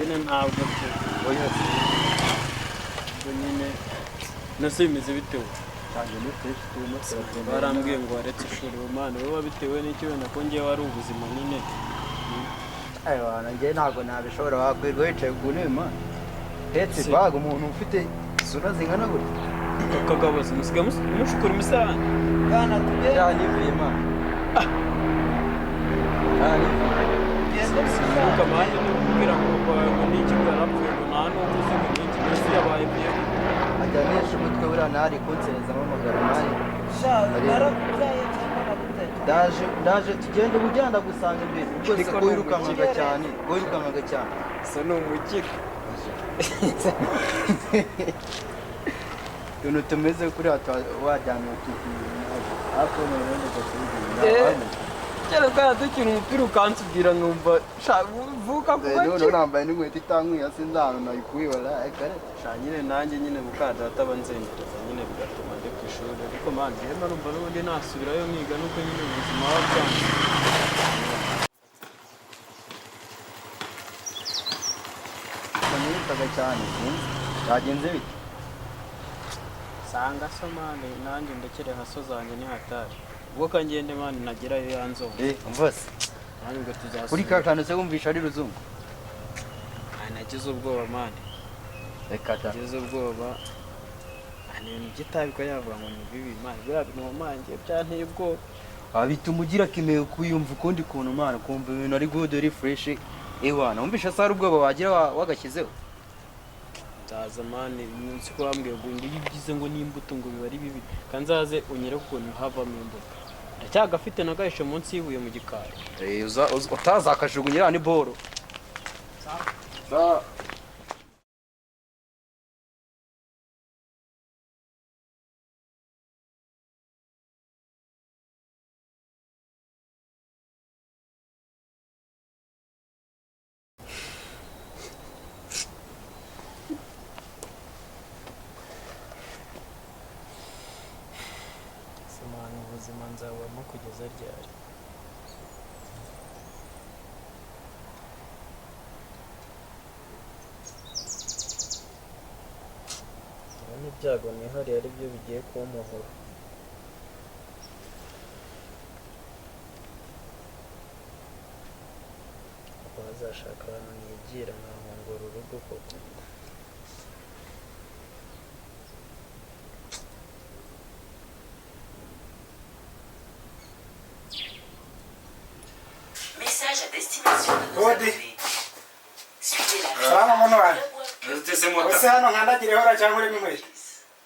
Nyine ntabwo Oya se. Ubwo nyine nase bimeze bite ubu? Cyane ni fresh, turimo turatembera. Barambwiye ngo waretse ishuri, umwana wowe wabitewe n'iki? Wenda ko ngewe ari ubuzima nyine. Ayo njye ntabwo nabishobora, wakwirwa wicaye ku ntebe man. Hetse Si. bag umuntu ufite isura zingana gutya. Kakabazo musigaye mucukura imisarane. Bwana tugende. Yanyivuye man. Yanyivuye. Tugende. Sinuka mani ni ukubwira ngo papa wawe ngo ni iki, ngo yarapfuye, ngo nta n'uwo uzi, ngo ni iki, mbese yabaye biye. Ajya anesha umutwe buriya ntari kunsereza amamagara mani. Sha, narakubyaye cyangwa naguteye? Ndaje, ndaje, tugende ujyana gusanga imbere. Ubwo se Ariko ko ni wirukankaga umukire. cyane, ko wirukankaga cyane. Asa ni umukire. Utuntu tumeze kuriya wajyana hafi umuntu Eh. Kera twari dukina umupira ukansubwira nkumva sha vuka kuba None nambaye n'inkweto itankwiye, sinzi ahantu nayikuye wala kare. Sha nyine nanjye nyine muka data abanzengereza nyine bigatuma njya ku ishuri, ariko man njyewe mba numva n'ubundi nasubirayo nkiga, nuko nyine ubuzima buba bwanze. Nirukaga cyane, sinzi byagenze bite. Sanga so man, nanjye ndekere nka so zanjye ni hatari, ubwo kangende man nagerayo yanzonga. Eh, umva se. Nanjye ubwo tuzasubira. Kuri ka kantu se wumvisha ari ruzungu? Ah, nagize ubwoba man. Reka ta. Nagize ubwoba. Ah, ni ibintu by'itabi ko yavuga ngo ni bibi man, buriya bintu wamangiye byanteye ubwoba. Ah, bituma ugira kimeo kuyumva ukundi kuntu man, ukumva ibintu ari good, ari fresh. Ewana wumvisha se hari ubwoba wagira wagashyizeho? Nzaza man, umunsi ko wambwiye ngo iyo ugize ngo n'imbuto ngo biba ari bibi, kandi nzaze unyereke ukuntu havamo imbuto. Ndacyagafite nagahishe munsi y'ibuye mu gikari. Eh, utazakajugunyira ni boro. Sa. Ese man, ubuzima nzabubamo kugeza ryari? Ndabona ibyago nihariye ari byo bigiye kumpuhura. Wazashaka ahantu nigira nkahungura urugo koko. Message à destination de nos Odi. abonnés. Suivez la Salama muntu wanjye. Ese mota. Ese hano nkandagireho ura cyangwa urimo inkweto?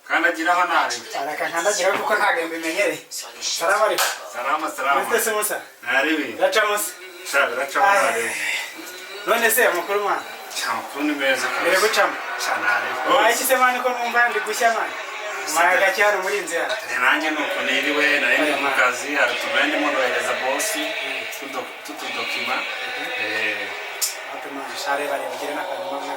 Kandagiraho ntarebe. Reka nkandagireho kuko ntabwo mbimenyereye. sur les chaînes. Salama ariko. Salama salama. Mufite se Musa? Ntarebe. Iraca Musa. Sha biracamo ntarebe. None se amakuru mwana? Sha amakuru ni meza Mbere kabisa. gucamo. Sha ntarebe. Waye iki se mwana ko numva ndi gushya mwana? Mwana gake hano muri inzu yawe. Nanjye nuko niriwe, nari ndi mu kazi, hari utubaye ndimo nohereza bosi tutudokima. Eh, Ate mwana share bare ugire n'akantu mwana.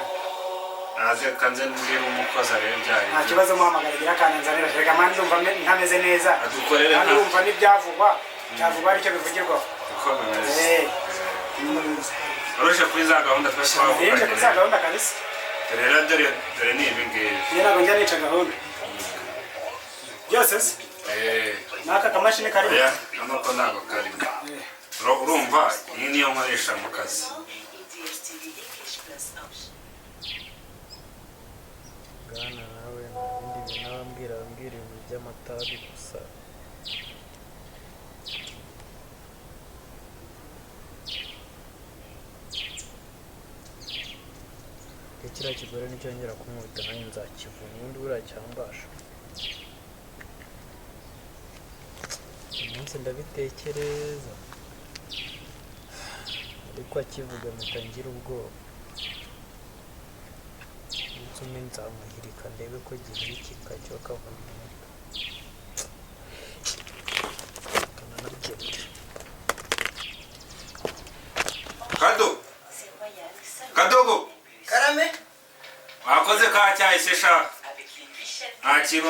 naze kanze mbwira umukozi arebe ibyayo. Nta kibazo, muhamagara gira akantu nzanira. Reka mwana ndumva ntameze neza. Adukorere Kandi nta- wumva n'ibyavugwa. Byavugwa aricyo bivugirwaho. Uko bimeze. Eh. Waruje kuri za gahunda twari Nje kuri za twavuganye. gahunda kabisa. Dore rero dore dore ni ibi ngibi. Njye ntabwo njya nica gahunda. Byose se? Eh, N'aka kamashini karimo? oya, hano ko ntabwo karimo. Urumva iyi niyo nkoresha mu kazi. Et DSTV English Plus option. Bwana nawe nta bindi bintu aba ambwira, abambwira ibintu by'amatabi gusa. Iyo kiriya kigore nicyongera kunkubita nanjye nzakivuna, ubundi buriya cyambasha. Uyu munsi ndabitekereza ariko akivuga mpita ngira ubwoba. Umunsi umwe nzamuhirika ndebe ko gihirikika cyo kavuna umutwe. Kananabyemera. Kado, C'est Royal Salon. Kadogo, Karame. wakoze ka cyayi se sha. Avec les 8 chaînes. Nta kintu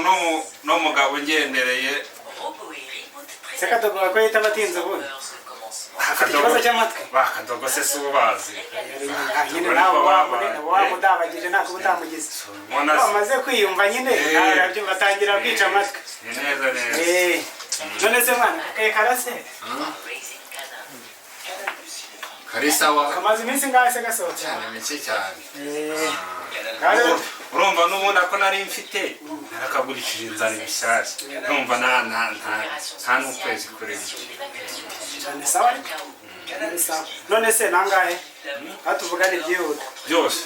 no mugabo ungendereye. Robot et Reboot Se Kadogo ko yita abatinze ubundi. Transformers ne commence Afite ikibazo cy'amatwi. Bakadogo se si ubazi. Nyine nawe wamudabagije ntabwo uba utamugize. Ubona se. Wamaze kwiyumva nyine nawe urabyumva, atangira kwica amatwi. Ni neza neza. None se mwana kakaye karase? Raising Canon. Kari sawa. Kamaze iminsi ingahe se gasohotse? Cyane mike cyane. Kare- Urumva n'ubundi ako nari mfite narakagurishije inzara ibishyashya, urumva nta n'ukwezi kurimo. Cyane sawa ariko. Ni sawa. None se nangahe? Aho tuvugane byihuta. Byose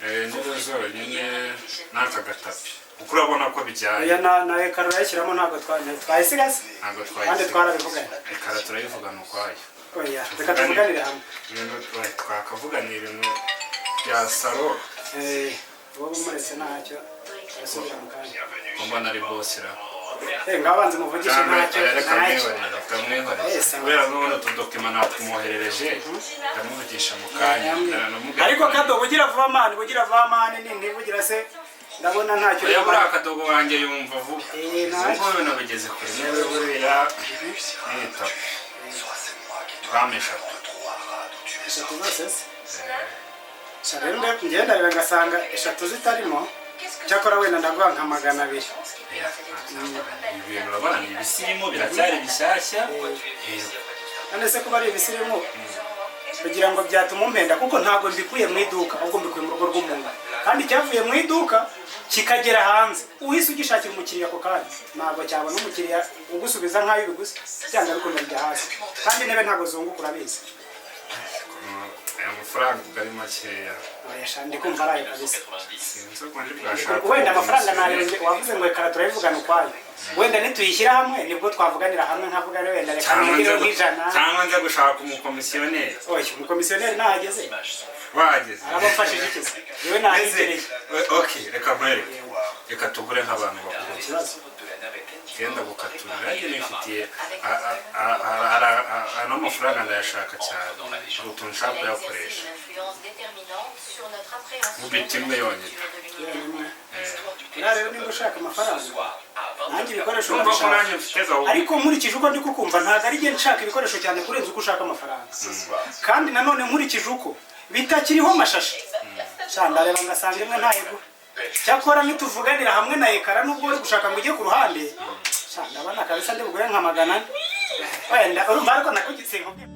Eh, nizo zonyine n'aka gatapi kuko urabona ko bijyanye. Oya, na ekara urayishyiramo, ntabwo twayisigaze. Ntabwo Kandi twayisiga. twarabivuganye. Ekara turayivugana ukwayo. Oya, reka tuvuganire hamwe. Ibintu twakavuganira ibintu bya salo. Wowe umuretse ntacyo arasubira mu kanya. Ko mbona ari bosi ra. Ngaho banza umuvugishe Cyangwa ntacyo. reka Ntacyo. mwihorere, reka mwihorere. Sawa. Kubera n'ubundi utudokima natumwoherereje, ndamuvugisha mu kanya. Ndamubwira Ariko ko- kado bugira vuba mani, bugira vuba mani, ni ntibugira se ndabona ntacyo. Oya, buriya akadogo wanjye yumva vuba. Ntacyo. Ubwo ibintu bigeze kure niwe buriya nita rame 3. 3 zose se? Sha rero njyewe ndareba ngasanga 3 zitarimo, cyakora wenda ndaguha nka 200. Ibintu urabona ni ibisirimu biracyari bishyashya. None se kuba ari ibisirimu kugira ngo byatuma umpenda, kuko ntabwo mbikuye mu iduka, ahubwo mbikuye mu rugo rw'umuntu, kandi icyavuye mu iduka kikagera hanze uhise ugishakira umukiriya ako kanya, ntabwo cyabona umukiriya ugusubiza nk'ayo ubiguze, byanga bikunda bijya hasi. Kandi intebe ntabwo zunguka urabizi. Aya mafaranga ubwo ari makeya. Oya sha, ndi kumva ari ayo kabisa. Sinzi uko ndi bwashaka. Wenda amafaranga nayo wavuze ngo ekara turayivugana ukwayo, wenda nituyishyira hamwe nibwo twavuganira hamwe, nkavuga rero wenda reka Cyangwa nongereho nze nk'ijana. Cyangwa nze gushaka umukomisiyoneri. Oya, umukomisiyoneri nahageze. Wahageze. Arabafashije iki se? Yewe nahigereye. Okay, reka nkwereke, reka tugure nk'abantu bakuru. Ikibazo. Genda gukatura nanjye nifitiye ano mafaranga ndayashaka cyane, hari utuntu nshaka kuyakoresha. Nkubita imwe yonyine. Uriya rero nimba ushaka amafaranga nanjye ibikoresho Urumva ko ndabishaka. nanjye mfite gahunda. Ariko nkurikije uko ndi kukumva ntabwo ari njye nshaka ibikoresho cyane kurenza uko ushaka amafaranga, kandi nanone nkurikije uko bitakiriho amashashi sha ndareba ngasanga imwe ntayigura. Cyakora nituvuganira hamwe na ekara, nubwo uri gushaka ngo ujye ku ruhande, sha ndabona kabisa ndi bugure nka 400 wenda, urumva ariko nakugitse nkubwiye.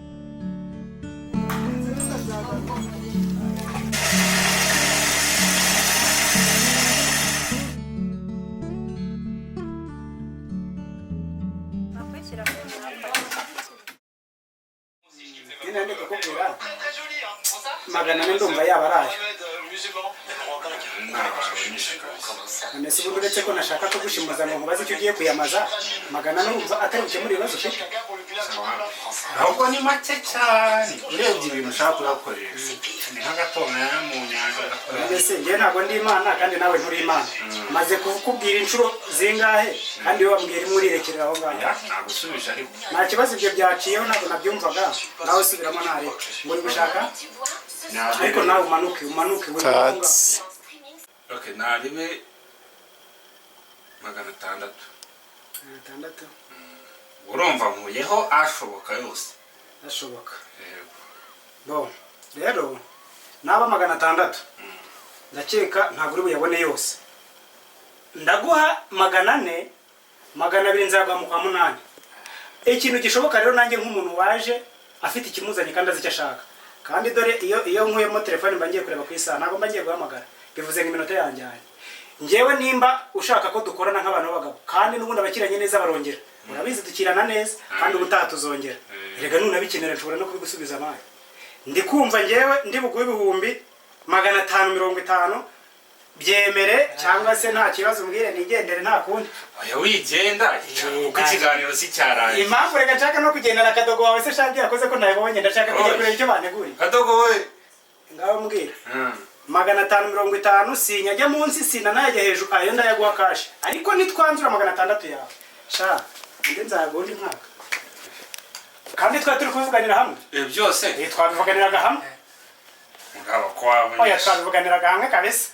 Nyine ndi kukubwira 400 ndumva yaba ari ayo. None se ubundi uretse ko nashaka kugushimuza ngo nkubaze icyo ugiye kuyamaza, 400 urumva atari bukemure ibibazo ufite? Ahubwo ni make cyane urebye ibintu ushaka kuyakoresha, ni nk'agatonganya mu nyanja gakorera. None se njyewe ntabwo ndi imana kandi nawe nturi imana, maze kukubwira inshuro zingahe kandi wowe wambwira imwe urirekerera aho ngaho. Ya, nagusubije ariko. Nta kibazo, ibyo byaciyeho ntabwo nabyumvaga, nawe subiramo ntare ngo uri gushaka, ariko nawe umanuke umanuke uri aho ngaho. Okay, naribe 600. 600. Urumva nkuyeho ashoboka yose. Ashoboka. Yego. Bo rero naba 600 ndakeka ntabwo uri buyabone yose, ndaguha 400, 200 nzaguha mu kwa 8. Ikintu gishoboka rero nanjye nk'umuntu waje afite ikimuzanye kandi azi icyo ashaka, kandi dore iyo nkuyemo telefone mba ngiye kureba ku isaha, ntabwo mba ngiye guhamagara, bivuze ngo iminota yanjyanye. Njyewe nimba ushaka ko dukorana nk'abantu b'abagabo, kandi n'ubundi abakiranye neza barongera, urabizi dukirana neza kandi ubutaha tuzongera. Erega nunabikenera nshobora no kubigusubiza amazi. Ndi kumva njyewe ndi buguhe 550,000, byemere cyangwa se nta kibazo umbwire nigendere nta kundi. Oya wigenda, kuko ikiganiro si cyarangiye. Impamvu reka nshaka no kugendana akadogo wawe se shangi yakoze ko nabibonye, ndashaka kujya kureba icyo banteguriye. Kadogo we. Ngaho mbwira. 550 sinyajya munsi sinanajya hejuru, ayo ndayaguha kashi, ariko nitwanzura 600 yawe sha indi nzaguha undi mwaka, kandi twari turi kubivuganira hamwe. Byose twabivuganiraga hamwe. Ngaba ko wabonye. Oya twabivuganiraga hamwe kabisa.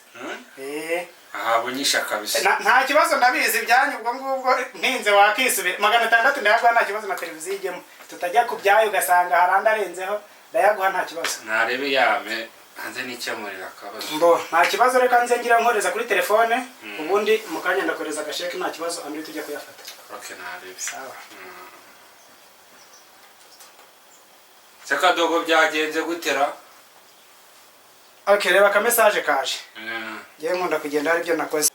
Ahabunyisha kabisa. Nta kibazo, ndabizi ibyanyu. Ubwo ngubwo ntinze wakisubira. 600 ndayaguha, nta kibazo, na televiziyo ijyemo. Tutajya ku byayo ugasanga hari andi arenzeho. Ndayaguha, nta kibazo. Narebe yame hanze nikemurira akabazo. Mbo nta kibazo, reka nze ngira nkoreza kuri telefone, ubundi mu kanya ndakohereza agasheke, nta kibazo, andi tujya kuyafata. Okay, narebe. Sawa. Se kadogo, byagenze gutera? Okay, reba aka message kaje. Ngewe nkunda kugenda hari ibyo nakoze.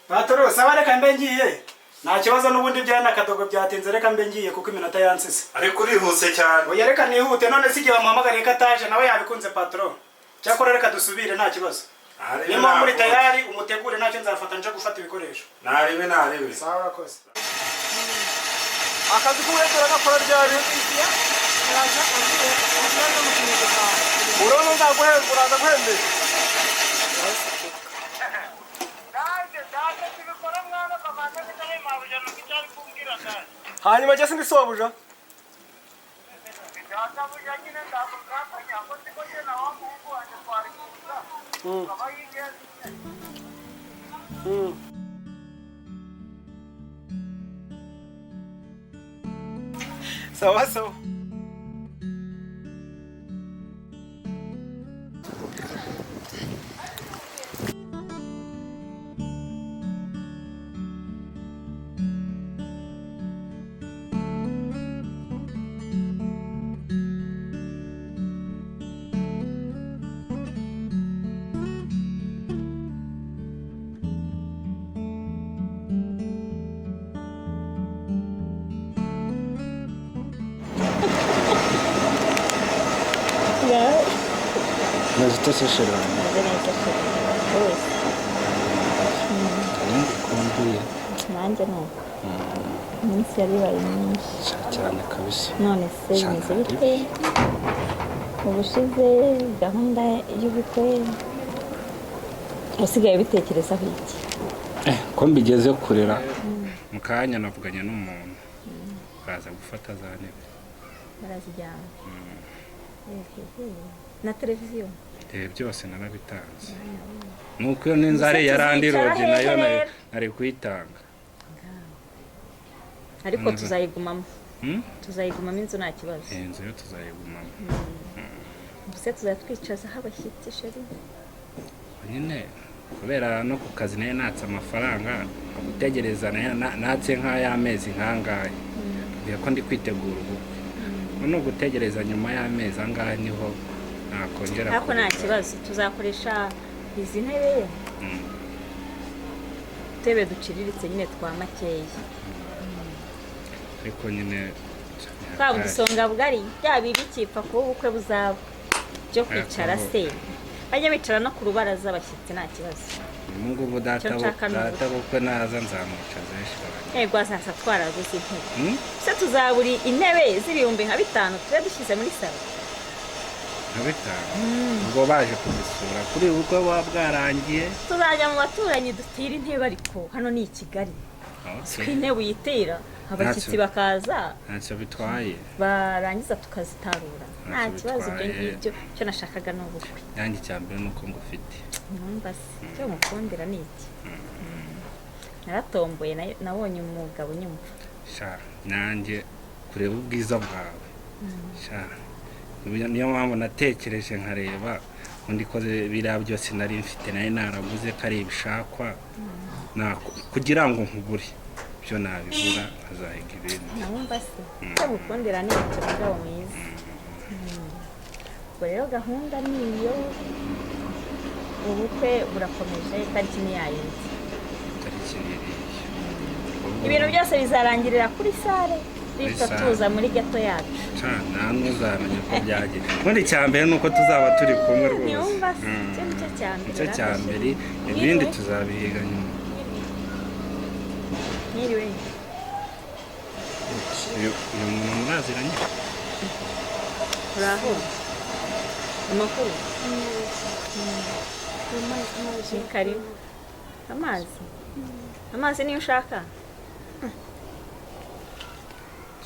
Patoro, sawa, reka mbe ngiye. Nta kibazo, n'ubundi bya nakadogo byatinze. Reka mbe ngiye kuko iminota yansize. Ariko urihuse cyane. Oya, reka nihute. None si igihe bamuhamagariye ko ataje, nawe yabikunze patoro. Cyakora reka dusubire, nta kibazo. Narebe. Niba muri tayari umutegure, ntacyo nzafata nje gufata ibikoresho. Narebe, narebe. Sawa, urakoze. Akazi k'uburetwa uragakora ryari? Urabona nzaguhemba, uraza guhembesha. Hanyuma jye sindi sobuja. Sawa sawa. Meze ute se, chérie? Meze neza, chérie, rwose. Nkumbuye. Nanjye ni uko, iminsi yari ibaye myinshi. Cyane kabisa. None se bimeze bite? Ubushize gahunda y'ubukwe usigaye ubitekerezaho iki? Ko mbigeze kurera mu kanya, navuganye n'umuntu, baza gufata za ntebe. Barazijyana na televiziyo? Byose narabitanze, nuko iyo n'inzara yarandiroge nayo nari kuyitanga. Ariko tuzayigumamo. Tuzayigumamo inzu, nta kibazo. Inzu yo tuzayigumamo. Mbese tuzatwicazaho abashyitsi, chérie? Nyine kubera no ku kazi nayo natse amafaranga, gutegereza nayo natse nk'ay'amezi nk'angahe. Mbwiye ko ndi kwitegura ubukwe, ni ugutegereza nyuma y'amezi angahe niho nakongera. Ariko nta kibazo, tuzakoresha izi ntebe, utebe duciriritse nyine twa makeya. Ariko nyine Twaba udusonga bugari, byaba ibikipfa kuba ubukwe buzaba byo kwicara se, bajya bicara no ku rubaraza abashyitsi, nta kibazo. Ubu ngubu Icyo nshaka ni data bukwe naza nzamwicaza henshi. Yego, azaza twaraguze intebe. Se tuzabura intebe z'ibihumbi nka 5000 tube dushyize muri salo? Nka 5000, ubwo baje kuzisura kuri ubu bukwe buba bwarangiye. Tuzajya mu baturanyi dutira intebe, ariko hano ni i Kigali. Okay. Intebe uyitira abashyitsi Ntacyo. bakaza, Ntacyo bitwaye. barangiza tukazitarura, nta Ntacyo kibazo ibyo bitwaye. ngibyo. Icyo nashakaga ni ubukwe. Nanjye icya mbere ni uko ngufite. Numva se icyo mukundira ni iki? Naratomboye, nabonye umugabo unyumva. Sha, nanjye kureba ubwiza bwawe, sha, niyo mpamvu natekereje nkareba undi koze biriya byose nari mfite, nari naraguze ko ari ibishakwa. Kugira ngo nkubure, byo nabibura nkazahiga ibindi. Numva se icyo mukundira ni icyo, mugabo mwiza. Ubwo rero gahunda ni iyo, ubukwe burakomeje, itariki ni yayindi. Tariki ni iriya. Ibintu byose bizarangirira kuri salle, bityo salle. tuza muri ghetto yacu. Sha, nta n'uzamenya ko byagiye. Ubundi icya mbere ni uko tuzaba turi kumwe rwose. Ntiyumva se? Icyo nicyo cya mbere. Nicyo cya Rafashe. mbere, ibindi tuzabihiga nyuma. Mwiriwe. Uyu muntu muraziranye? Uraho, amakuru? Ni karibu. Amazi, amazi niyo ushaka?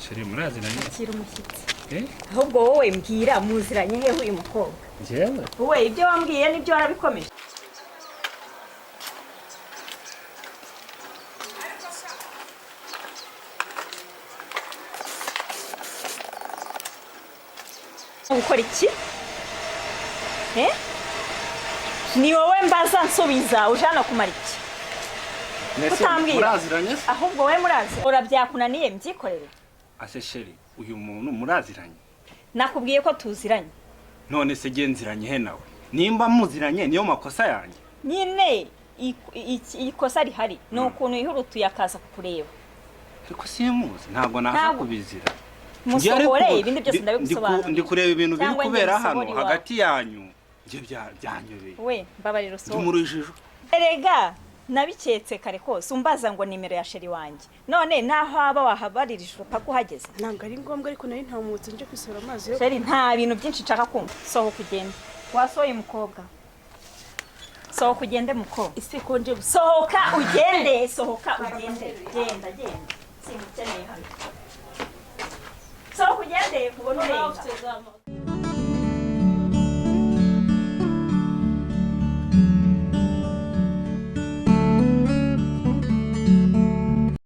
Chérie, muraziranye? Akira umushyitsi. Eh? Ahubwo wowe mbwira, muziranye hehe uyu mukobwa? Njyewe? Wowe ibyo wambwiye nibyo warabikomeje? Gukora iki? Eh? Ni wowe mbaza, nsubiza, uje hano kumara iki? Mbese Kutambwira. muraziranye se? Ahubwo wowe murazi, urabyakunaniye, mbyikorere. Ase chérie, uyu muntu muraziranye? Nakubwiye ko tuziranye. None se genziranye he nawe? Nimba muziranye, niyo makosa yanjye? Nyine ikosa rihari ni ukuntu yihurutuye akaza kukureba. Ariko simuzi, ntabwo naza Ntabwo. kubizira. Njye ariko Musohore, ibindi byose ndabigusobanurira. ndi kureba ibintu biri Cyangwa njye kubera hano nsohore iwawe. hagati yanyu, njye byanyobeye. We, mbabarira, Ndi usohoke. mu rujijo. Erega nabiketse kare kose umbaza ngo nimero ya chéri wanjye, none naho waba wahabaririje upaka uhageze. Ntabwo ari ngombwa, ariko nari ntamutse nje kwisohora amazi yo Chéri, nta bintu byinshi nshaka kumva, sohoka ugende. Wasohoye umukobwa? Sohoka ugende, mukobwa. Ese ko nje gusa? Sohoka ugende, sohoka ugende, genda, genda, simukeneye hano. Sohoka ugende, ubone urenga.